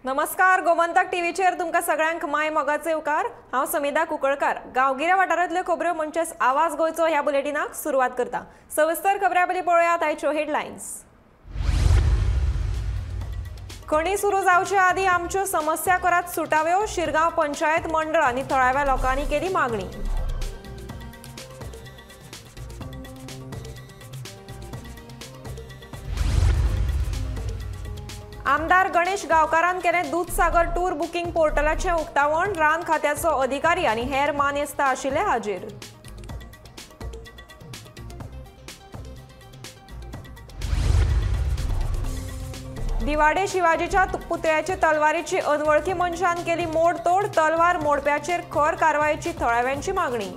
नमस्कार, गोमंतक टीव्हीचेर तुमकां सगळ्यांक my मोगाचे येवकार। हांव समिधा कुंकळकार। गांवगिऱ्या वाठारांतल्यो खबऱ्यो म्हणजेच आवाज गोंयचो ह्या बुलेटिनाक सुरवात करता। सविस्तर खबऱ्या पयलीं पळोवया आयच्यो हेडलायन्स। खणी सुरू जावचे आदीं आमच्यो समस्या करात सुटाव्यो, शिरगांव पंचायत मंडळ आनी थळाव्या लोकांनी केली मागणी। आमदार गणेश गांवकारान केलें दूधसागर टूर बुकिंग पोर्टलाचें उक्तावण, रान खात्याचो अधिकारी आनी हेर मानेस्त आशिल्ले हाजीर। दिवाडे शिवाजीच्या पुतळ्याचे तलवारीची अनवळखी मनशान केली मोडतोड, तलवार मोडप्याचेर खर कारवायेची थळाव्यांची मागणी।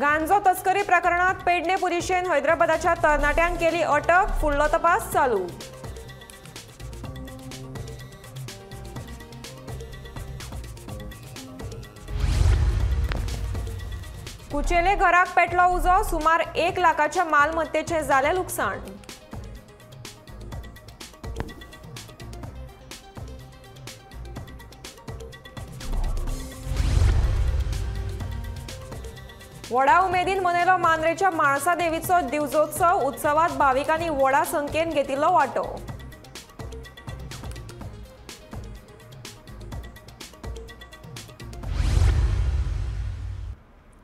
गांजो तस्करी प्रकरणात पेडणे पुलिशेन हैदराबादाच्या तरणाट्यांक केली अटक, फुडलो तपास चालू। कुचेले घराक पेटलो उजो, सुमार 1 लाखाच्या मालमत्तेचें जालें लुकसाण। व्हडा उमेदीन मनयलो मांद्रेच्या म्हाळसा देवीचो दिवजोत्सव, उत्सवात भाविकांनी व्हडा संख्येन घेतिल्लो वांटो।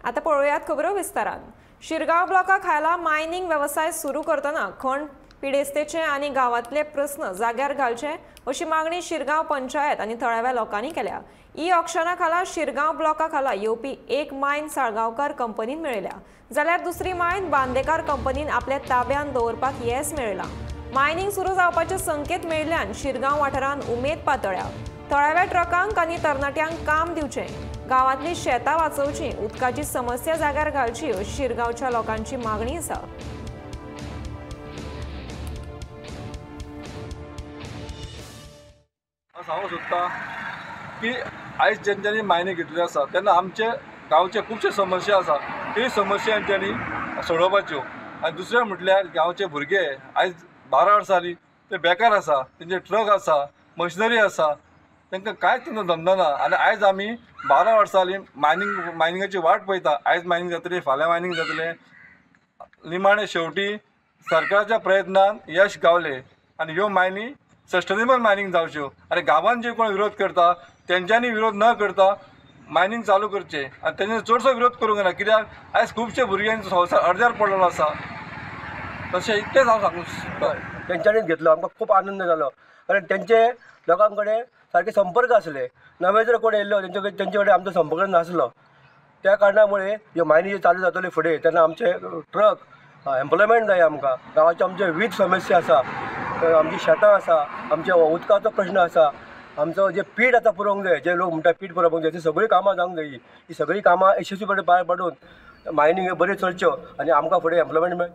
आता पळोवयात खबरो विस्तारान। शिरगांव ब्लॉका खाला मायनिंग वेवसाय सुरू करतना खण पिडेस्तेचे आनी गांवांतले प्रस्न जाग्यार घालचे अशी मागणी शिरगांव पंचायत आनी थळाव्या लोकांनी केल्या। ई ऑक्शना खाला शिरगांव ब्लॉका खाला येवपी एक मायन साळगांवकार कंपनीन मेळयल्या, जाल्यार दुसरी मायन बांदेकार कंपनीन आपल्या ताब्यान दवरपाक येस मेळयलां। मायनिंग सुरू जावपाचे संकेत मेळिल्ल्यान शिरगांव वाठारांत उमेद पातळ्या। थळाव्या ट्रकांक आनी तरणाट्यांक काम दिवचें, गांवांतली शेतां वाचोवची, उदकाची समस्या जाग्यार घालची अशी शिरगांवच्या लोकांची मागणी आसा। सांगूंक सोदता की आयज जेंच्यांनी मायनिंग घेतलेली आसा तेन्ना आमचे गांवचे खुबशे समस्या आसा, ती समस्या तेंच्यांनी सोडोवपाच्यो। आनी दुसरें म्हटल्यार गांवचे भुरगे आयज 12 वर्सां जालीं ते बेकार आसा, तेंचे ट्रक आसा, मशिनरी आसा, तांकां कांयच तेंचो धंदो ना। आनी आयज आमी 12 वर्सां जालीं मायनिंगाची वाट पळयता, आयज मायनिंग जातलें, फाल्यां मायनिंग जातलें। निमाणें शेवटी सरकाराच्या प्रयत्नान यश गावलें आनी ह्यो मायनी सस्टेनेबल मायनिंग जावच्यो। आनी गांवांत जे कोण विरोध करता तेंच्यांनी विरोध न करता मायनिंग चालू करचें आनी तेंच्यांनी चडसो विरोध करूंक ना, कित्याक आयज खुबशे भुरग्यांचो संवसार अर्द्यार पडलेलो आसा। तशें इतलेंच हांव सांगूंक सोदतां। तेंच्यांनीच घेतलो, आमकां खूब आनंद जालो, कारण तेंचे लोकां कडेन सारके संपर्क आसले। नवे जर कोण येयल्लो तेंचे कडेन आमचो संपर्क नासलो, त्या कारणामुळे ह्यो मायनी चालू जातल्यो फुडें तेन्ना आमचे ट्रक एम्प्लॉयमेंट जाय आमकां। गांवाची आमचे वीज समस्या आसा, आमची शेतां आसा, आमच्या उदकाचो प्रश्न आसा, आमचो जे पीठ आतां पुरोवंक जाय, जे लोक म्हणटा पीठ पुरोवंक जाय, ती सगळीं कामां जावंक जाय। ही सगळीं कामां यशस्वीपणे पार पाडून मायनिंग बऱ्यो चलच्यो आनी आमकां फुडें एम्प्लॉयमेंट मेळ।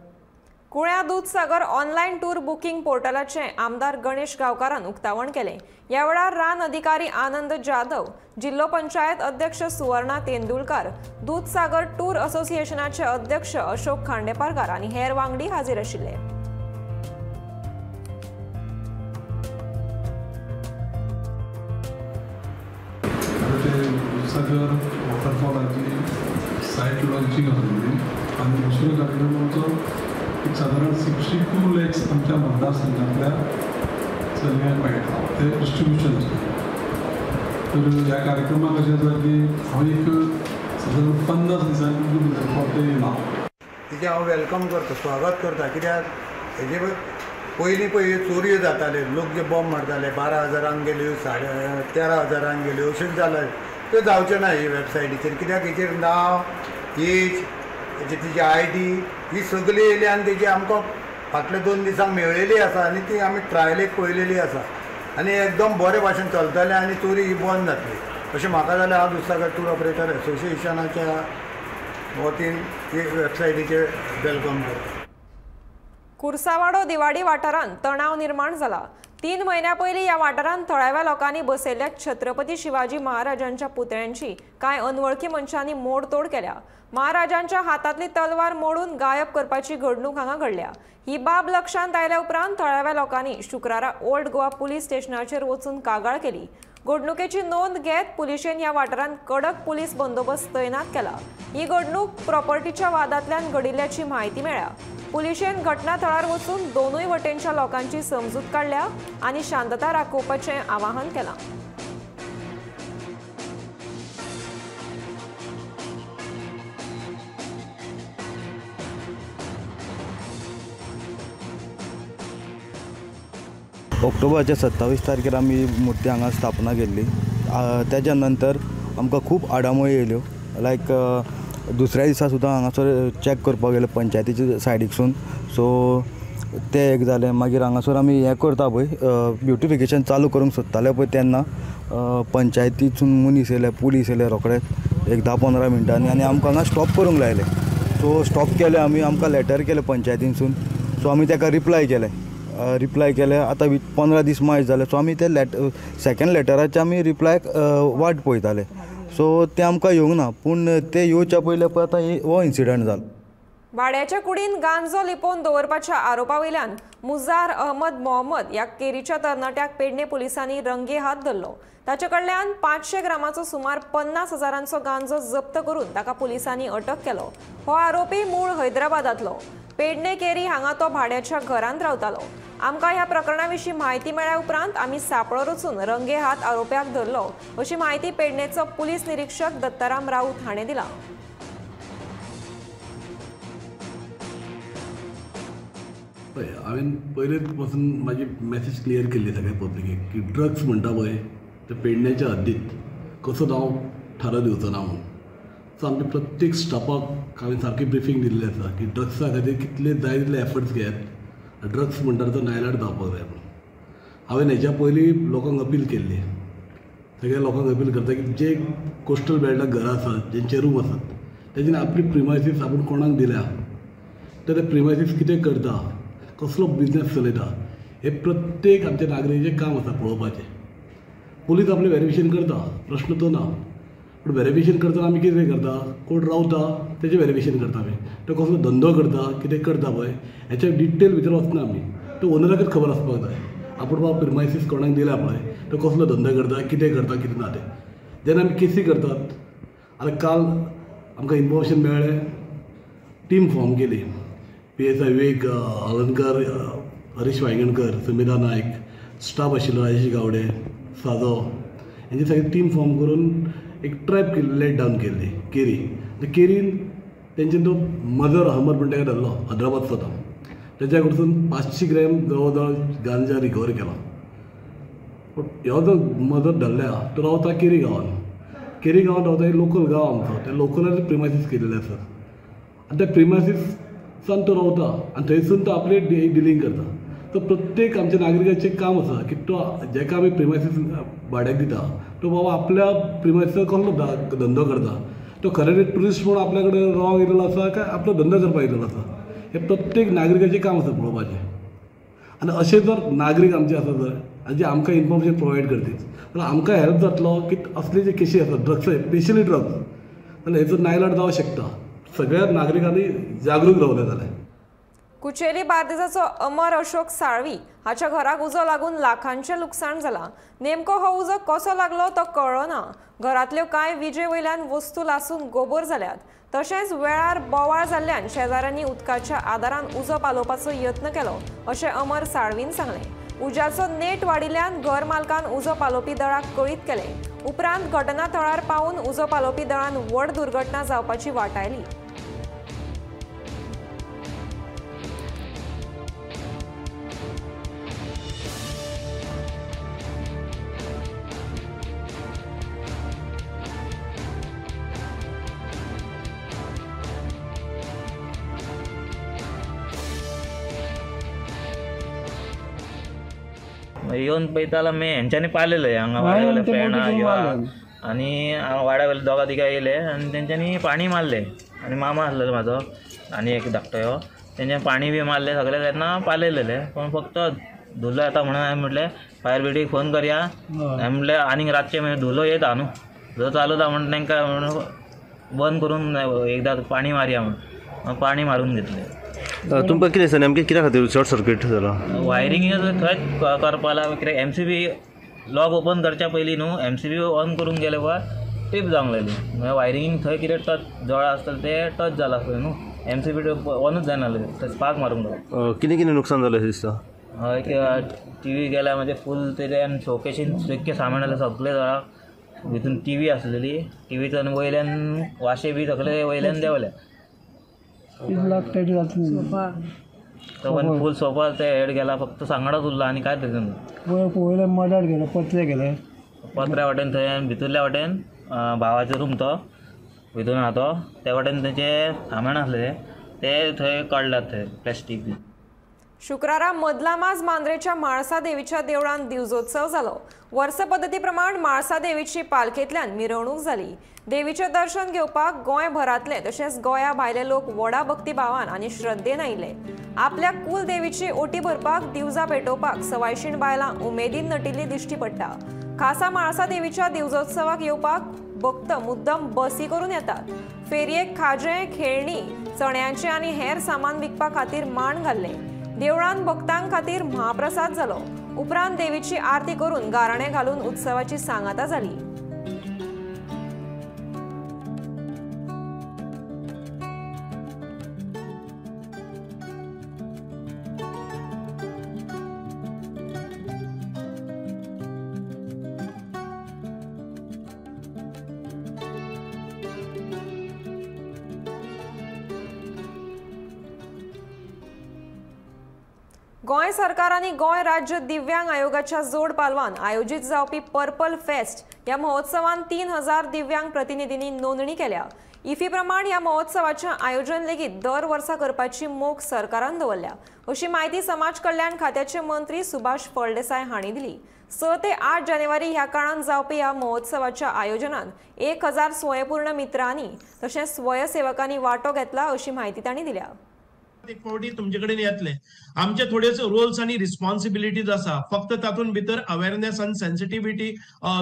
कुळ्या दूधसागर ऑनलायन टूर बुकिंग पोर्टलाचें आमदार गणेश गांवकारान उक्तावण केलें। ह्या वेळार रान अधिकारी आनंद जाधव, जिल्लो पंचायत अध्यक्ष सुवर्णा तेंडुलकार, दूधसागर टूर असोसिएशनाचे अध्यक्ष अशोक खांडेपारकार आनी हेर वांगडी हाजीर आशिल्ले। दूधसागर वॉटरफॉलाची सायट लॉन्चिंग आसली आनी दुसरो कार्यक्रम आमचो एक सादारण 62 लॅक्स आमच्या मतदारसंघांतल्या चलयांक मेळटा ते डिस्ट्रिब्युशन आसलें। तर ह्या कार्यक्रमाक अशें आसा की हांव एक सादारण 50 दिसांनी भितर फावट येयला, तिचें हांव welcome करता, स्वागत करता। कित्याक हेजे पयलीं पळय चोरयो जाताले, लोक जे बॉम्ब मारताले 12,000 गेल्यो, 13,500 गेल्यो, अशें जालें। त्यो जावचें ना हे वेबसायटीचेर, कित्याक हेचेर नांव, एज, तिची आयडी ही सगळी येयली आनी तेजी आमकां फाटल्या 2 दिसांक मेळ्ळेली आसा आनी ती आमी ट्रायलेक पळयलेली आसा आनी एकदम बरे भाशेन चलतलें आनी चोरी ही बंद जातली अशें म्हाका जाल्यार हांव दुधसागर टूर ऑपरेटर एसोसिएशनाच्या वतीन ही वेबसायटीचेर welcome करता। कुर्सावाडो दिवाडी वाठारांत तणाव निर्माण जाला। 3 म्हयन्या पयलीं ह्या वाठारांत थळाव्या लोकांनी बसयल्ल्या छत्रपती शिवाजी महाराजांच्या पुतळ्यांची कांय अनवळखी मनशांनी मोडतोड केल्या. महाराजांच्या हातांतली तलवार मोडून गायब करपाची घडणूक हांगा घडल्या. ही बाब लक्षांत आयल्या उपरांत थळाव्या लोकांनी शुक्रारा ओल्ड गोवा पुलीस स्टेशनाचेर वचून कागाळ केली. घडणुकेची नोंद घेत पुलिशेन ह्या वाठारांत कडक पुलीस बंदोबस्त तैनात केला. ही घडणूक प्रॉपर्टीच्या वादांतल्यान घडिल्ल्याची म्हायती मेळ्ळ्या. पुलिशेन घटना थळार वचून दोनूय वटेनच्या लोकांची समजूत काडल्या आनी शांतता राखोवपाचें आवाहन केलां. ऑक्टोबराच्या 27 तारखेर आमी मूर्ती हांगा स्थापना केल्ली. त्याच्या नंतर आमकां खूब आडामोळी येयल्यो. लायक दुसऱ्या दिसा सुद्दां हांगासर चॅक करपाक गेले पंचायतीच्या सायडीकसून. सो तें एक जालें. मागीर हांगासर आमी हें करता पळय, ब्युटिफिकेशन चालू करूंक सोदताले पळय तेन्ना पंचायतीसून मनीस येयले, पुलीस येयले रोखडेच एक 10-15 मिनटांनी आनी आमकां हांगा स्टॉप करूंक लायलें. सो स्टॉप केलें आमी, आमकां लेटर केलें पंचायतीनसून. सो आमी ताका रिप्लाय केलें. रिप्लाय केलें आतां 15 दीस मायज जाले. सो आमी ते सेकेंड लेटराचे आमी रिप्लाय वाट पळयताले. सो तें आमकां येवंक ना, पूण ते येवच्या पयलें पळय आतां हो इन्सिडंट जालो. भाड्याच्या कुडीन गांजो लिपोवन दवरपाच्या आरोपा वयल्यान मुजार अहमद मोहम्मद ह्या केरीच्या तरणाट्याक पेडणे पुलिसांनी रंगे हात धरलो. ताचे कडल्यान 500 ग्रामाचो सुमार 50 हजारांचो गांजो जप्त करून ताका पुलिसांनी अटक केलो. हो आरोपी मूळ हैदराबादांतलो. पेडणे केरी हांगा तो भाड्याच्या घरांत रावतालो. आमकां ह्या प्रकरणा विशीं म्हायती मेळ्ळ्या उपरांत आमी सांपळो रचून रंगे हात आरोप्याक धरलो अशी म्हायती पेडणेचो पुलीस निरीक्षक दत्ताराम राऊत हाणें दिला. पळय, हांवें पयलींच पासून म्हाजी मॅसेज क्लियर केल्ली सगळ्या पब्लिकेक की ड्रग्स म्हणटा पळय ते पेडण्याच्या हद्दीत कसोच हांव थारो दिवचो ना म्हणून. सो आमच्या प्रत्येक स्टाफाक हांवें सारकी ब्रिफींग दिल्ली आसा की ड्रग्सा खातीर कितले जाय तितले एफर्ट्स घेयात, ड्रग्स म्हणटा तो नायलाट जावपाक जाय म्हणून. हांवें हेच्या पयलीं लोकांक अपील केल्ली, सगळ्या लोकांक अपील करता की जे कोस्टल बेल्टाक घरां आसात, जेंचे रूम आसात, तेंच्यानी आपली प्रिमायसीस आपूण कोणाक दिल्या तर ते प्रिमायसीस कितें करता, कसलो बिजनेस चलयता, हे प्रत्येक आमच्या नागरिकांचें काम आसा पळोवपाचें. पुलीस आपलें वेरिफिकेशन करता, प्रश्न तो ना, पूण वेरिफिकेशन करतना आमी कितें करता, कोण रावता तेजें वेरिफिकेशन करता आमी, तो कसलो धंदो करता, कितें करता पळय हेच्या डिटेल भितर वचना आमी. तो ओनराकच खबर आसपाक जाय आपूण बाबा प्रिमायसीस कोणाक दिल्या पळय तो कसलो धंदो करता, कितें करता, कितें ना तें. जेन्ना आमी केसी करतात, आतां काल आमकां इन्फॉर्मेशन मेळ्ळें, टीम फॉर्म केली, PSI Vivek Halarnkar, Harish Vaingankar, Sumita Naik, staff आशिल्लो राजेश गावडे, साजो, हेंची सगळी टीम फॉर्म करून एक ट्रॅप केल्ली, लेट डावन केल्ली केरी. केरीन तेंच्यानी तो मजर अहमद म्हणटा ताका धरलो, हैदराबादचो तो. तेच्या कडसून 500 ग्रॅम जवळ जवळ गांजा रिकवर केलो. पूण हो जो मजर धरल्या तो रावता केरी गांवान. केरी गांवान रावता, एक लोकल गांव आमचो, त्या लोकलान प्रिमायसीस केलेले आसात आनी त्या प्रिमायसीसान तो रावता आनी थंयसून तो आपली डिलींग करता. तो प्रत्येक आमच्या नागरिकाचें काम आसा की तो जेका आमी प्रिमायसीस भाड्याक दिता तो बाबा आपल्या प्रिमायसीसार कसलो धंदो करता, तो खरें ट्युरिस्ट म्हणून आपल्या कडेन रावंक येयलेलो आसा काय आपलो धंदो करपाक येयलेलो आसा, हें प्रत्येक नागरिकाचें काम आसा पळोवपाचें. आनी अशें जर नागरीक आमचे आसा जर आनी जे आमकां इन्फॉर्मेशन प्रोवायड करतीत जाल्यार आमकां हेल्प जातलो की असले जे केशी आसात ड्रग्स, स्पेशली ड्रग्स, जाल्यार हेचो नायलाट जावंक शकता. सगळ्या नागरिकांनी जागरूक रावलें जाल्यार. कुचेली बार्देसाचो अमर अशोक साळवी हाच्या घराक उजो लागून लाखांचें लुकसाण जालां. नेमको हो उजो कसो लागलो तो कळ्ळो ना. घरांतल्यो कांय विजे वयल्यान वस्तू लासून गोबोर जाल्यात. तशेंच वेळार बोवाळ जाल्ल्यान शेजाऱ्यांनी उदकाच्या आदारान उजो पालोवपाचो यत्न केलो अशें अमर साळवीन सांगलें. उज्याचो नेट वाडिल्ल्यान घर मालकान उजो पालोवपी दळाक कळीत केलें. उपरांत घटना थळार पावून उजो पालोवपी दळान व्हड दुर्घटना जावपाची वाटायली. येवन पळयता जाल्यार मागीर हेंच्यांनी पालयलें हांगा वाड्या वयल्या फेणां आनी वाड्या वयले दोगां तिगां येयले आनी तेंच्यांनी पाणी मारलें. आनी मामा आसलेलो म्हाजो आनी एक धाकटो ह्यो, तेंच्यांनी पाणी बी मारलें सगळें तेन्ना पालयलेलें. पूण फक्त धुल्लो येता म्हणून हांवें म्हटलें फायर ब्रिगेडीक फोन करया. हांवें म्हटलें आनीक रातचें मागीर धुल्लो येता न्हू, धुल्लो चालू जाता म्हणून तांकां म्हणून बंद करून एकदां पाणी मारया म्हणून पाणी मारून घेतलें. तुमकां कितें दिसता नेमकें कित्या खातीर शॉर्ट सर्कीट जाला? वायरींग थंयच करपा लागलो कित्याक एमसीबी लॉक ओपन करच्या पयलीं न्हू एमसीबी ऑन करूंक गेले पळय ट्रीप जावंक लागली. मागीर वायरिंग थंय कितें टच जळा आसतलें तें टच जालां आसतलें न्हू, एमसीबी ऑनूच जायना जालें, थंय स्पार्क मारूंक लागलो. कितें कितें नुकसान जालें अशें दिसता? हय, टीवी गेल्या म्हणजे फूल तेज्यान शोकेशीन जितकें सामान आसलें सगळें जळा. भितून टीवी आसलेली, टीवीच्यान वयल्यान वाशे बी सगळे वयल्यान देंवले. तो फूल सोफा ते हेड गेला, फक्त सांगडाच उरला आनी कांयच वयल्यान मदार गेले, पत्रे गेले. पत्र्या वाटेन थंय भितरल्या वाटेन भावाचो रूम तो भितून आहा तो, त्या वाटेन तेचे सामान आसलें ते थंय काडलात थंय प्लास्टीक बी. शुक्रारा मदलामाज मांद्रेच्या म्हाळसा देवीच्या देवळांत दिवजोत्सव जालो. वर्स पद्दती प्रमाण म्हाळसा देवीची पालखेंतल्यान मिरवणूक जाली. देवीचें दर्शन घेवपाक गोंयभरांतले तशेंच गोंया भायले लोक व्हडा भक्तिभावान आनी श्रद्धेन आयिल्ले. आपल्या कुल देवीची ओटी भरपाक दिवजां पेटोवपाक सवायशीण बायलां उमेदीन नटिल्ली दिश्टी पडटा. खासा म्हाळसा देवीच्या दिवजोत्सवाक येवपाक भक्त मुद्दम बसी करून येतात. फेरयेक खाजें, खेळणी, चण्यांचें आनी हेर सामान विकपा खातीर मांड घाल्ले. देवळांत भक्तां खातीर महाप्रसाद जालो. उपरांत देवीची आरती करून गाराणें घालून उत्सवाची सांगाता जाली. गोंय सरकार आनी गोंय राज्य दिव्यांग आयोगाच्या जोड पालवान आयोजीत जावपी पर्पल फेस्ट ह्या महोत्सवान 3000 दिव्यांग प्रतिनिधींनी नोंदणी केल्या. इफी प्रमाण ह्या महोत्सवाचें आयोजन लेगीत दर वर्सा करपाची मोख सरकारान दवरल्या अशी म्हायती समाज कल्याण खात्याचे मंत्री सुभाष फळदेसाय हांणी दिली. 6 ते 8 जानेवारी ह्या काळांत जावपी ह्या महोत्सवाच्या आयोजनात 1000 स्वयंपूर्ण मित्रांनी तशेंच स्वयंसेवकांनी वांटो घेतला अशी म्हायती तांणी दिल्या. एक फावटी तुमचे कडेन येतले. आमचे थोडेच रोल्स आनी रिस्पॉन्सिबिलिटीज आसा, फक्त तातूंत भितर अवेरनेस आनी सेन्सिटिविटी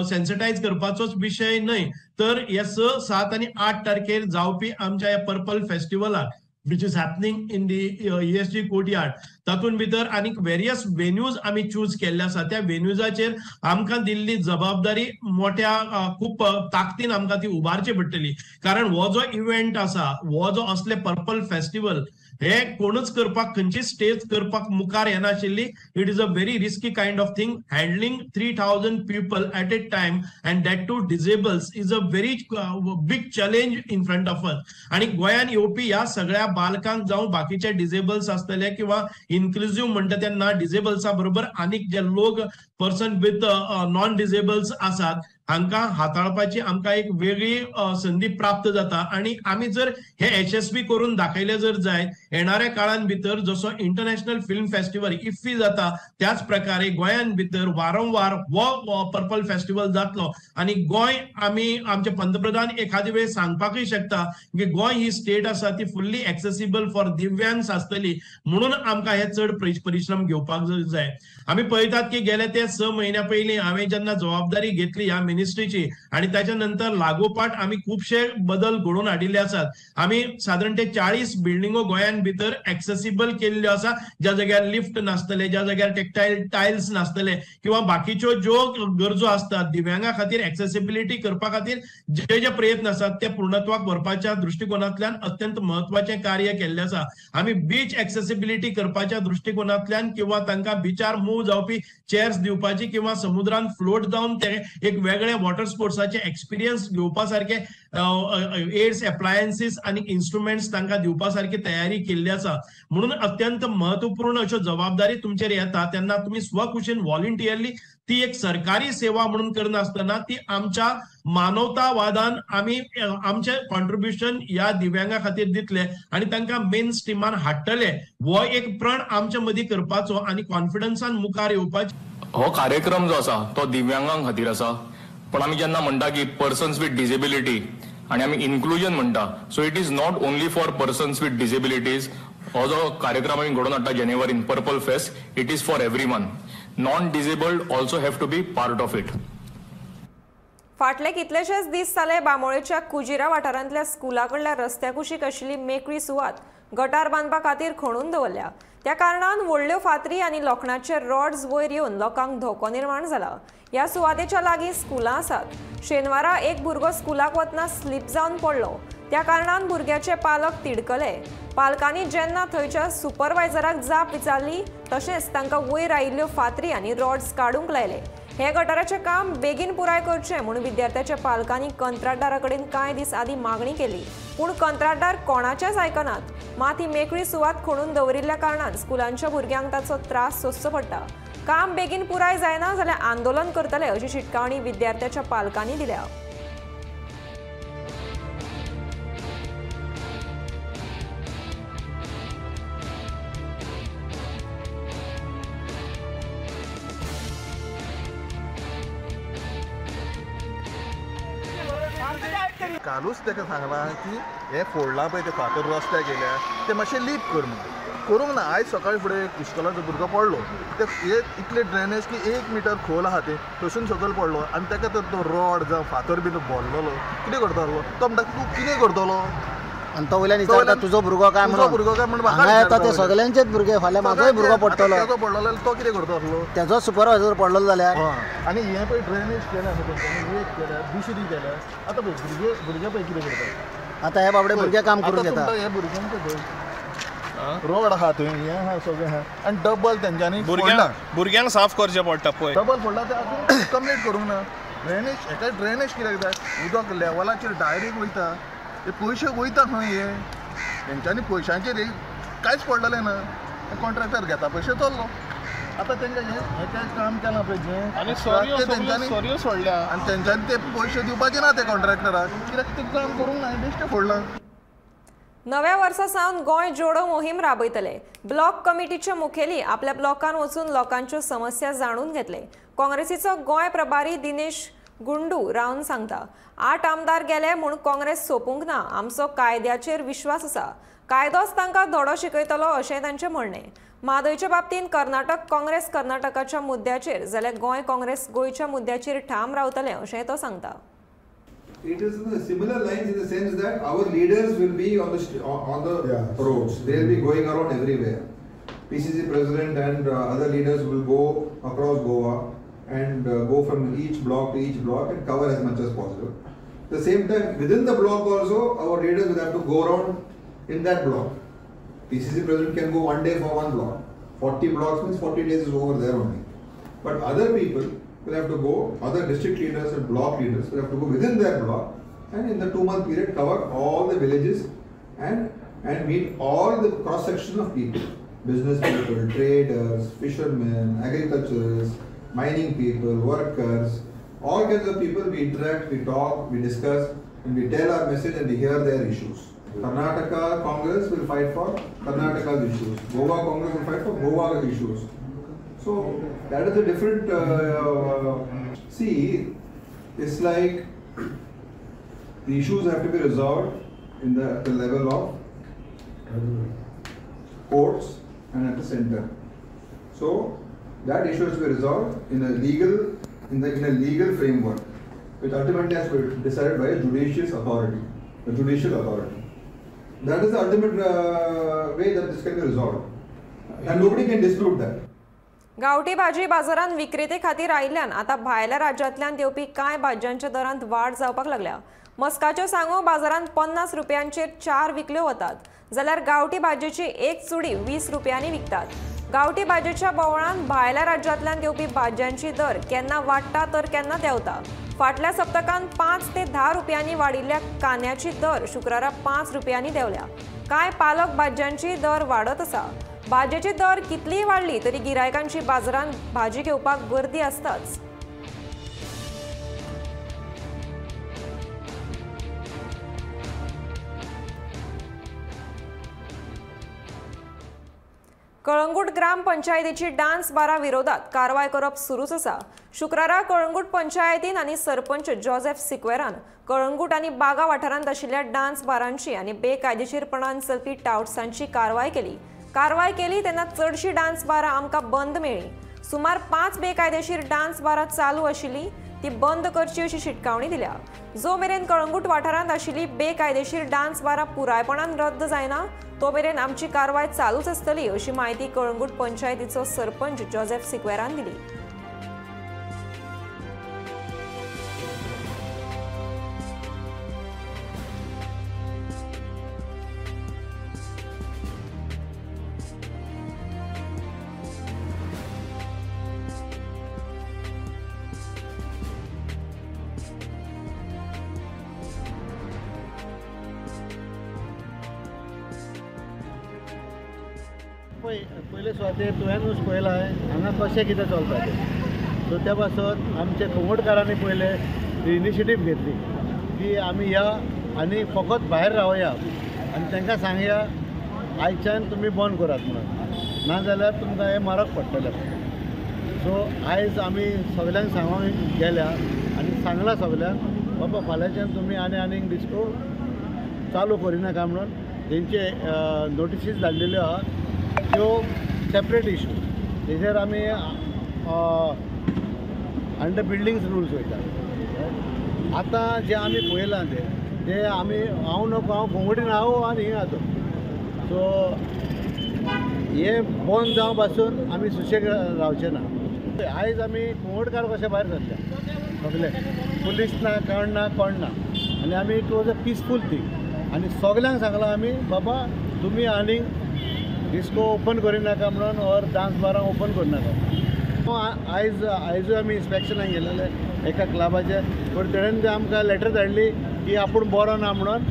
सेन्सिटायज करपाचोच विशय न्हय, तर हे 6, 7 आनी 8 तारखेर जावपी आमच्या ह्या purple फेस्टिवलाक which is happening in the ESG courtyard, तातूंत भितर आनीक वेरियस वेन्यूज आमी चूज केल्ले आसा. त्या वेन्यूजाचेर आमकां दिल्ली जबाबदारी मोठ्या खूब ताकदीन आमकां ती उबारची पडटली, कारण हो जो इव्हेंट आसा, हो जो असले पर्पल फेस्टिवल हे कोणूच करपाक, खंयची स्टेज करपाक मुखार येनाशिल्ली. It is a very risky kind of thing. Handling 3000 people at a time and that too disables is a very big challenge in front of us. आनी गोंयान येवपी ह्या सगळ्या बालकांक जावं बाकीचे डिजेबल्स आसतले किंवा इन्क्लुझीव म्हणटा तेन्ना डिजेबल्सा बरोबर आनीक जे लोक पर्सन विथ नॉन डिजेबल्स आसात हांकां हाताळपाची आमकां एक वेगळी संदी प्राप्त जाता. आनी आमी जर हे यशस्वी करून दाखयले जर जायत, येणाऱ्या काळान भितर जसो इंटरनॅशनल फिल्म फेस्टिवल इफ्फी जाता त्याच प्रकारे गोंयान भितर वारंवार हो पर्पल फेस्टिवल जातलो. आनी गोंय आमी आमचे पंतप्रधान एखादी वेळ सांगपाकूय शकता की गोंय ही स्टेट आसा ती फुल्ली एक्सेसिबल फॉर दिव्यांग आसतली, म्हणून आमकां हे चड परिश्रम घेवपाक जाय. आमी पळयतात की गेले ते 6 म्हयन्या पयलीं हांवें जेन्ना जबाबदारी घेतली ह्या मिनिस्ट्रीची आनी ताच्या नंतर लागोपाठ आमी खुबशे बदल घडोवन हाडिल्ले आसात. आमी सादारण ते 40 बिल्डिंगो गोंयान भितर एक्सेसिबल केल्ल्यो आसा, ज्या जाग्यार लिफ्ट नासतले, ज्या जाग्यार टेक्टायल टायल्स नासतले किंवा बाकीच्यो ज्यो गरजो आसतात दिव्यांगा खातीर एक्सेसिबिलिटी करपा खातीर जे जे प्रयत्न आसात ते पूर्णत्वाक व्हरपाच्या दृश्टिकोनांतल्यान अत्यंत म्हत्वाचें कार्य केल्लें आसा. आमी बीच एक्सेसिबिलिटी करपाच्या दृश्टिकोनांतल्यान किंवा तांकां बिचार मूव जावपी चेअर्स दिवपाची किंवा समुद्रान फ्लोट जावन ते एक वेगळे वॉटर स्पोर्ट्साचे एक्सपिरियन्स घेवपा सारके एड्स एप्लायन्सीस आनी इन्स्ट्रुमेंट्स तांकां दिवपा सारकी तयारी केल्ली आसा. म्हणून अत्यंत महत्वपूर्ण अश्यो जबाबदारी तुमचेर येता तेन्ना तुमी स्वखुशीन व्हॉलंटियरली ती एक सरकारी सेवा म्हणून करनासतना ती आमच्या मानवतावादान आमी आमचे कॉन्ट्रिब्युशन ह्या दिव्यांगा खातीर दितले आनी तांकां मेन स्ट्रीमान हाडटले, हो एक प्रण आमच्या मदीं करपाचो आनी कॉन्फिडन्सान मुखार येवपाचो. हो कार्यक्रम जो आसा तो दिव्यांगां खातीर आसा, पण आमी जेन्ना म्हणटा की पर्सन्स विथ डिसेबिलिटी आनी आमी इन्क्लुजन म्हणटा, so it is not only for persons with disabilities, हो जो कार्यक्रम आमी घडोवन हाडटा जानेवारीन purple fest, it is for everyone. Non disabled also have to be part of it. फाटले कितलेशेच दीस जाले बांबोळेच्या कुजिरा वाठारांतल्या स्कुला कडल्या रस्त्या कुशीक आशिल्ली मेकळी सुवात गटार बांदपा खातीर खणून दवरल्या. त्या कारणान व्हडल्यो फातरी आनी लोखणाचे रॉड्स वयर येवन लोकांक धोको निर्माण जाला. ह्या सुवातेच्या लागीं स्कुलां आसात. शेनवारा एक भुरगो स्कुलाक वतना स्लीप जावन पडलो. त्या कारणान भुरग्याचे पालक तिडकले. पालकांनी जेन्ना थंयच्या सुपरवायझराक जाप विचारली तशेंच तांकां वयर आयिल्ल्यो फातरी आनी रॉड्स काडूंक लायले. हे गटाराचें काम बेगीन पुराय करचें म्हूण विद्यार्थ्याच्या पालकांनी कंत्राटदारा कडेन कांय दीस आदीं मागणी केली, पूण कंत्राटदार कोणाचेच आयकनात. मात ही मेकळी सुवात खणून दवरिल्ल्या कारणान स्कुलांच्या भुरग्यांक ताचो त्रास सोंसचो पडटा. काम बेगीन पुराय जायना जाल्यार आंदोलन करतले अशी शिटकावणी विद्यार्थ्याच्या पालकांनी दिल्या. कालूच ताका सांगलां की हें फोडलां पळय तें फातर रस्त्याक गेल्या तें मातशें लीप कर म्हणून, करूंक ना. आयज सकाळी फुडें इस्कॉलाचो भुरगो पडलो, ते हे इतले ड्रेनेज की 1 मिटर खोल आहा तें, थंयसून सकयल पडलो आनी ताका तर तो रॉड जावं फातर बीन भरलेलो कितें करतलो तो म्हणटा तूं कितें करतलो. आनी तो वयल्यान विचारता तुजो भुरगो काय म्हणून, भुरगो काय म्हणून हांगा येता ते सगळ्यांचेच भुरगे, फाल्यां म्हाजोय भुरगो पडटलो, तेजो पडलेलो तो कितें करतलो, तेजो सुपरवायझर पडलेलो जाल्यार. आनी हें पळय ड्रेनेज केल्या न्हू तेंच्यांनी, एक केल्या दुसरी केल्या, आतां पळय भुरगे भुरगे पळय कितें करता. आतां हे बाबडे भुरगे काम करून घेता. हे भुरग्यांचे पळय रोड आहा थंय, हें आहा सगळें आहा आनी डबल तेंच्यांनी भुरग्यांक साफ करचें पडटा पळय, डबल फोडला तें अजून कंप्लीट करूंक ना. ड्रेनेज हेका ड्रेनेज कित्याक जाय, उदक लेवलाचेर डायरेक्ट वयता, ते पयशे वयता खंय हे तेंच्यांनी पयशांचेर कांयच पडलेलें ना. कॉन्ट्रॅक्टर घेता पयशे चल्लो. आतां तेंच्या हें कांय काम केलां पळय जें आनी सरयो सोडल्या आनी तेंच्यांनी ते पयशे दिवपाचे ना ते कॉन्ट्रॅक्टराक, कित्याक तें काम करूंक ना, बेश्टें फोडलां. नव्या वर्सा सावन गोंय जोडो मोहीम राबयतले. ब्लॉक कमिटीचे मुखेली आपल्या ब्लॉकान वचून लोकांच्यो समस्या जाणून घेतले. काँग्रेसीचो गोंय प्रभारी दिनेश गुंडू रावन सांगता, 8 आमदार गेले म्हूण काँग्रेस सोंपूंक ना, आमचो कायद्याचेर विश्वास आसा, कायदोच तांकां धडो शिकयतलो अशें तांचें म्हणणें. म्हादयच्या बाबतींत कर्नाटक काँग्रेस कर्नाटकाच्या मुद्द्याचेर जाल्यार गोंय काँग्रेस गोंयच्या मुद्द्याचेर ठाम रावतलें अशें तो सांगता. It is in the similar lines in the sense that our leaders will be on the roads. They will be going around everywhere. PCC president and other leaders will go across Goa and go from each block to each block and cover as much as possible. At the same time, within the block also, our leaders will have to go around in that block. PCC president can go one day for one block. 40 blocks means 40 days is over there only. But other people will have to go, other district leaders and block leaders will have to go within their block and in the 2-month period cover all the villages and meet all the cross section of people, business people, traders, fishermen, agriculturists, mining people, workers, all kinds of people. We interact, we talk, we discuss, and we tell our message and we hear their issues. Karnataka Congress will fight for Karnataka's issues. Goa Congress will fight for Goa's issues. So that is a different, see, it's like the issues have to be resolved in the level of courts and at the center. So that issue has to be resolved in a legal, in a legal framework, which ultimately has to be decided by a judicious authority, a judicial authority. That is the ultimate way that this can be resolved, and nobody can dispute that. गावठी भाजी बाजारांत विक्रेते खातीर आयिल्ल्यान आतां भायल्या राज्यांतल्यान येवपी कांय भाजयांच्या दरांत वाड जावपाक लागल्या. मस्काच्यो सांगो बाजारांत 50 रुपयांचेर 4 विकल्यो वतात, जाल्यार गावठी भाजयेची एक चुडी 20 रुपयांनी विकतात. गावठी भाजयेच्या बोवाळान भायल्या राज्यांतल्यान येवपी भाजयांची दर केन्ना वाडटा तर केन्ना देंवता. फाटल्या सप्तकांत 5 ते 10 रुपयांनी वाडिल्ल्या कांद्याची दर शुक्रारा 5 रुपयांनी देंवल्या. कांय पालक भाजयांची दर वाडत आसा. भाजयेची दर कितलीय वाडली तरी गिरायकांची बाजारांत भाजी घेवपाक गर्दी आसताच. कळंगूट ग्रामपंचायतीची डान्स बारा विरोधात कारवाय करप सुरूच आसा। शुक्रारा कळंगूट पंचायतीन आनी सरपंच जोसेफ सिक्वेरान कळंगूट आनी बागा वाठारांत आशिल्ल्या डान्स बारांची आनी बेकायदेशीरपणान चलपी टावट्सांची कारवाय केली। कारवाय केली तेन्ना चडशी डान्स बारां आमकां बंद मेळ्ळी। सुमार 5 बेकायदेशीर डान्स बारां चालू आशिल्ली ती बंद करची अशी शिटकावणी दिल्या। जो मेरेन कळंगूट वाठारांत आशिल्ली बेकायदेशीर डान्स बारां पुरायपणान रद्द जायना तो मेरेन आमची कारवाय चालूच आसतली अशी माहिती कळंगूट पंचायतीचो सरपंच जोसेफ सिक्वेरान दिली। पयले सुवातेर तुवेंनूच पळयलां हांगा कशें कितें चलता तें। सो त्या पासत आमचे कुंगोटकारांनी पयले इनिशिएटीव घेतली की आमी या आनी फकत भायर रावया आनी तांकां सांगया आयच्यान तुमी बंद करात म्हणून, नाजाल्यार तुमकां हें म्हारग पडटलें। सो आयज आमी सगल्यांक सांगूंक गेल्या आनी सांगलां सगल्यांक बाबा फाल्यांच्यान तुमी आनी आनीक डिस्को चालू करिनाका म्हणून तेंचे नोटिसीस धाडलेल्यो आहा त्यो सेपरेट इशू तेजेर आमी अंडर बिल्डिंग्स रुल्स वयता। आतां जे आमी पळयलां ते आमी हांव नको हांव घुंगटीन हांव आनी हिंगा आतां सो हे बंद जावं पासून आमी सुशेग रावचे ना। आयज आमी कुंवटकार कशे भायर सरल्या सगळे पुलीस ना कोण ना कोण ना आनी आमी it was a peaceful thing आनी सगल्यांक सांगलां आमी बाबा तुमी आनीक डिस्को ओपन करिनाका म्हणून ऑर डान्स बारां ओपन करिनाका। आयज आयजूय आमी इन्स्पेक्शनाक गेलेले एका क्लबाचेर, पूण तेणेन ते आमकां लेटर धाडली की आपूण बरो ना म्हणून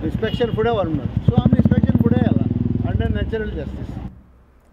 इन्स्पेक्शन फुडें व्हर म्हणून। सो आमी इन्स्पेक्शन फुडें व्हेलां अंडर नॅचरल जस्टीस।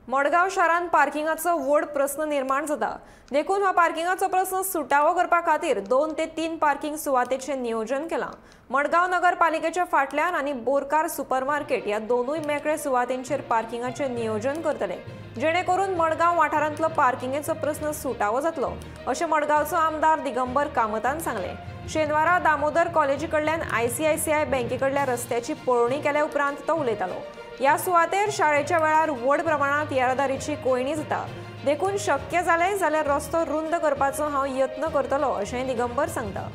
मडगांव शारांत पार्किंगाचो व्हड प्रस्न निर्माण जाता, देखून हो पार्किंगाचो प्रस्न सुटावो करपा खातीर 2 ते 3 पार्किंग सुवातेचें नियोजन केलां। मडगांव नगरपालिकेच्या फाटल्यान आनी बोरकार सुपरमार्केट ह्या दोनूय मेकळे सुवातेंचेर पार्किंगाचें नियोजन करतले, जेणे करून मडगांव वाठारांतलो पार्किंगेचो प्रस्न सुटावो जातलो अशें मडगांवचो आमदार दिगंबर कामतान सांगलें। शेनवारा दामोदर कॉलेजी कडल्यान ICICI बँके कडल्या रस्त्याची पळोवणी केल्या उपरांत तो उलयतालो। ह्या सुवातेर शाळेच्या वेळार व्हड प्रमाणात येरादारीची कोंयडी जाता, देखून शक्य जालें जाल्यार रस्तो रुंद करपाचो हांव यत्न करतलो अशें दिगंबर सांगता।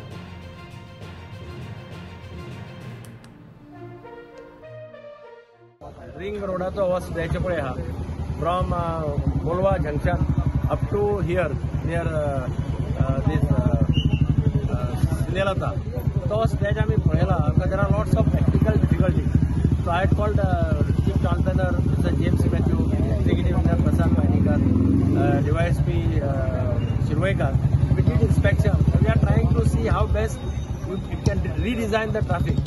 रिंग रोडाचो हो सद्याचे पळय आहा from Colva junction up to here near this Snehlata, तो सद्याचे आमी पळयला there are lots of practical difficulties. So I had called Chief Town Planner Mr. James Matthew, Executive Engineer Prasad Painikar, DYSP Shirwaikar. We did inspection. We are trying to see how best we can redesign the traffic.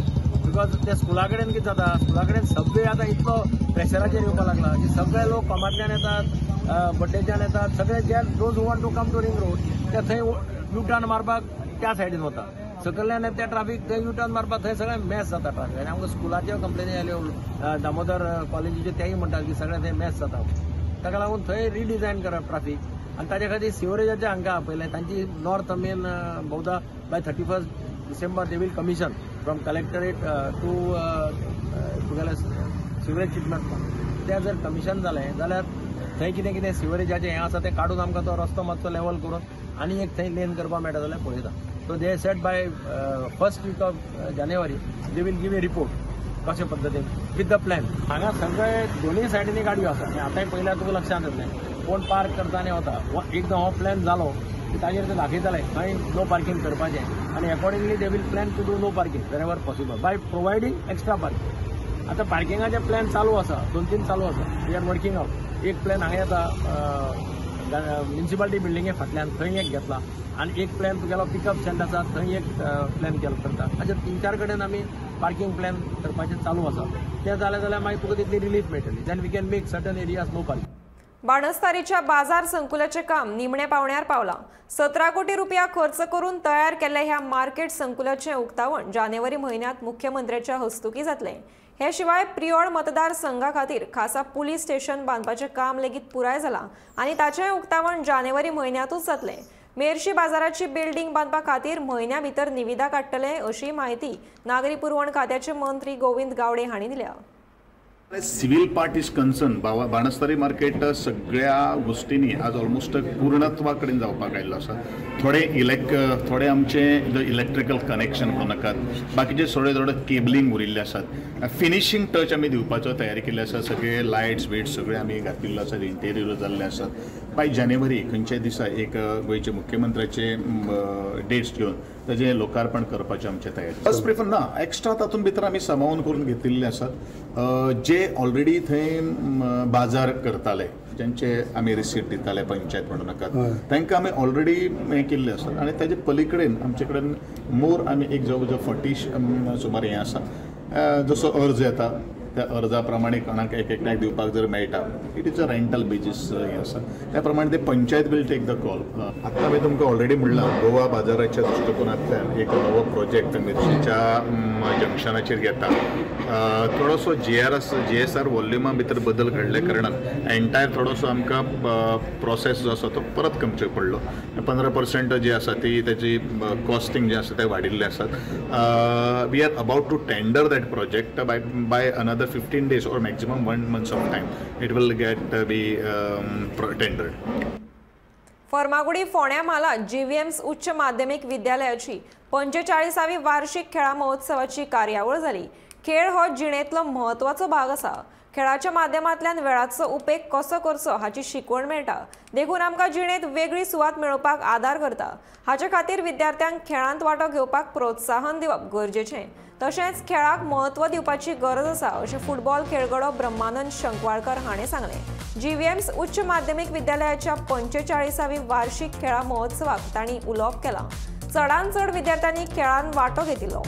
Because ते स्कुला कडेन कितें जाता, स्कुला कडेन सगळे आतां इतलो प्रेशराचेर येवपाक लागला की सगळे लोक कामांतल्यान येतात, बड्डेच्यान येतात, सगळे जे those who want to come to ring road ते थंय यू टर्न मारपाक त्या सायडीन वता, सकयल्यान त्या ट्राफीक थंय यू टर्न मारपाक थंय सगळें मॅस जाता ट्राफीक। आनी आमकां स्कुलाच्यो कंप्लेनी आयल्यो, दामोदर कॉलेजीच्यो तेय म्हणटात की सगळें थंय मॅस जाता, ताका लागून थंय रिडिजायन करप ट्राफीक। आनी ताजे खातीर सिवरेजाचे हांकां आपयलें, तांची नॉर्थ मेन बहुधा by 31 December they will commission from collectorate to तुगेले सिवरेज ट्रिटमेंट प्लांट। तें जर कमिशन जालें जाल्यार थंय कितें कितें सिवरेजाचें हें आसा तें काडून आमकां तो रस्तो मातसो लेवल करून आनी एक थंय लेन करपाक मेळटा जाल्यार पळयता। So they said by first week of January they will give a report कशे पद्दतीन विथ the plan. हांगा सगळे दोनूय सायडींनी गाडयो आसा आनी आतांय पळयल्यार तुका लक्षांत येतलें कोण पार्क करता आनी वता। एकदां हो प्लॅन जालो की ताजेर ते दाखयतले खंय नो पार्किंग करपाचें आनी accordingly they will plan to do no parking wherever possible by providing extra parking. आतां पार्किंगाचे प्लॅन चालू आसा, 2-3 चालू आसा, we are working out. एक प्लॅन हांगा येता म्युनिसिपालिटी बिल्डिंगे फाटल्यान थंय एक घेतला आनी एक प्लॅन तुगेलो पिकअप स्टँड आसा थंय एक प्लॅन केलो करता। अशें 3-4 कडेन आमी पार्किंग प्लॅन करपाचें चालू आसा, तें जालें जाल्यार मागीर तुका तितली रिलीफ मेळटली, then we can make certain areas no parking. बाणस्तारीच्या बाजार संकुलाचें काम निमणे पावण्यार पावलां। 17 कोटी रुपया खर्च करून तयार केल्ल्या ह्या मार्केट संकुलाचें उक्तावण जानेवारी म्हयन्यांत मुख्यमंत्र्याच्या हस्तुकीं जातलें। हे शिवाय प्रियोळ मतदारसंघा खातीर खासा पुलीस स्टेशन बांदपाचें काम लेगीत पुराय जालां आनी ताचें उक्तावण जानेवारी म्हयन्यांतूच जातलें। मेरशी बाजाराची बिल्डिंग बांदपा खातीर म्हयन्या भितर निविदा काडटले अशी म्हायती नागरी पुरवण खात्याचे मंत्री गोविंद गावडे हांणी दिल्या। Civil part is concern Banastari market सगळ्या गोष्टींनी आज ऑलमोस्ट पूर्णत्वा कडेन जावपाक आयिल्लो आसा। थोडे थोडे आमचे इलेक्ट्रिकल कनेक्शन म्हणू नाकात, बाकीचे थोडे थोडे केबलिंग उरिल्ले आसात। फिनिशींग टच आमी दिवपाचो तयारी केल्ली आसा। सगळे लायट्स बीट्स सगळे आमी घातिल्ले आसात, इंटेरियर जाल्ले आसात। बाय जानेवारी खंयच्याय दिसा एक गोंयचे मुख्यमंत्र्याचे डेट्स घेवन ताजें लोकार्पण करपाचें आमचें तयारी। फर्स्ट प्रिफर ना एक्स्ट्रा तातूंत भितर आमी सामावून करून घेतिल्ले आसात जे ऑलरेडी थंय बाजार करताले, ज्यांचे आमी रिसीट दिताले पंचायत म्हणू नाकात, तांकां आमी ऑलरेडी हें केल्लें आसा। आनी ताजे पलीकडेन आमचे कडेन मोर आमी एक जवळ जवळ 40 सुमार हें आसा। जसो अर्ज येता त्या अर्जा प्रमाणे कोणाक एक एकट्याक दिवपाक जर मेळटा, it is a rental basis हें आसा, त्या प्रमाणे ते panchayat will take the call. आत्तां हांवें तुमकां ऑलरेडी म्हणलां, गोवा बाजाराच्या दृश्टिकोनांतल्यान एक नवो प्रोजेक्ट मिरशीच्या जंक्शनाचेर येता। थोडोसो जीएसआर वॉल्युमा भितर बदल घडल्या कारणान एंटायर थोडोसो आमकां प्रोसेस जो आसा तो परत करचो पडलो। 15% जी आसा ती ताची कॉस्टिंग जें आसा तें वाडिल्लें आसा। We are about to tender that project by another 15 days or maximum 1 month of time it will get be tendered. Farmagudi फोण्या म्हालात जीव्हीएम्स उच्च माध्यमिक विद्यालयाची 45वी वार्षिक खेळा महोत्सवाची कार्यावळ जाली। खेळ हो जिणेंतलो म्हत्वाचो भाग आसा। खेळाच्या माध्यमांतल्यान वेळाचो उपेग कसो करचो हाची शिकवण मेळटा, देखून आमकां जिणेंत वेगळी सुवात मेळोवपाक आदार करता। हाचे खातीर विद्यार्थ्यांक खेळांत वांटो घेवपाक प्रोत्साहन दिवप गरजेचें, तशेंच खेळाक म्हत्व दिवपाची गरज आसा अशें फुटबॉल खेळगडो ब्रह्मानंद शंकवाळकर हाणें सांगलें। जीव्हीएम्स उच्च माध्यमिक विद्यालयाच्या 45वी वार्षिक खेळा महोत्सवाक तांणी उलोवप केलां। चडांत चड विद्यार्थ्यांनी खेळांत वांटो घेतिल्लो।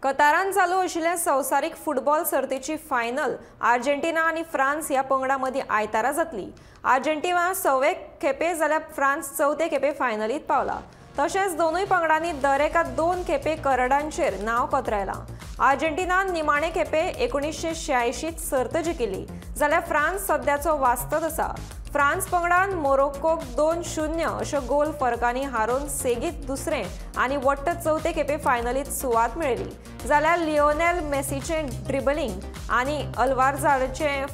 कतारान चालू आशिल्ल्या संवसारीक फुटबॉल सर्तीची फायनल आर्जेंटिना आनी फ्रांस ह्या पंगडां मदीं आयतारा जातली। आर्जेंटिना 6वे खेपे जाल्यार फ्रांस 4थे खेपे फायनलीत पावला। तशेंच दोनूय पंगडांनी दरेका 2 खेपे करडांचेर नांव कोतरायलां। आर्जेंटिनान निमाणे खेपे 1986 सर्त जिखिल्ली जाल्यार फ्रांस सद्याचो वास्तत आसा। फ्रांस पंगडान मोरोक्कोक 2-0 अशो गोल फरकांनी हारोवन सेगीत दुसरें आनी वट्ट 4थे खेपे फायनलीत सुवात मेळ्ळी। जाल्यार लिओनेल मेसीचें ड्रिबलिंग आनी अल्वारजाचें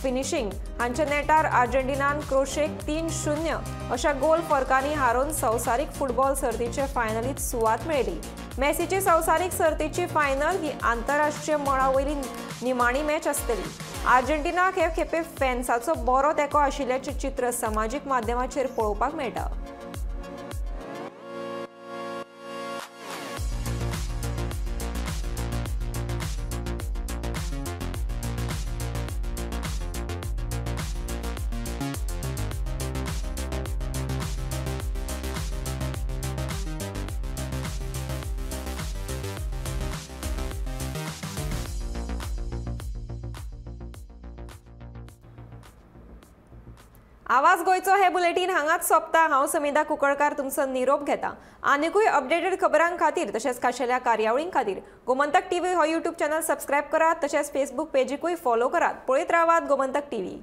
फिनिशींग हांच्या नेटार आर्जेंटिनान क्रोशेक 3-0 अशा गोल फरकांनी हारोवन संवसारीक फुटबॉल सर्तीचे फायनलीत सुवात मेळ्ळी। मेसीची संवसारीक सर्तीची फायनल ही आंतरराष्ट्रीय मळा वयली निमाणी मॅच आसतली। आर्जेंटिनाक हे खेपे फॅन्साचो बरो तेंको आशिल्ल्याचें चित्र समाजीक माध्यमाचेर पळोवपाक मेळटा। आवाज गोंयचो हे बुलेटीन हांगाच सोंपता। हांव समिधा कुंकळकार तुमचो निरोप घेता। आनिकूय अपडेटेड खबरां खातीर तशेंच खाशेल्या कार्यावळीं खातीर गोमंतक टीव्ही हो यूट्यूब चॅनल सबस्क्रायब करात, तशेंच फेसबूक पेजीकूय फॉलो करात। पळयत रावात गोमंतक टीव्ही।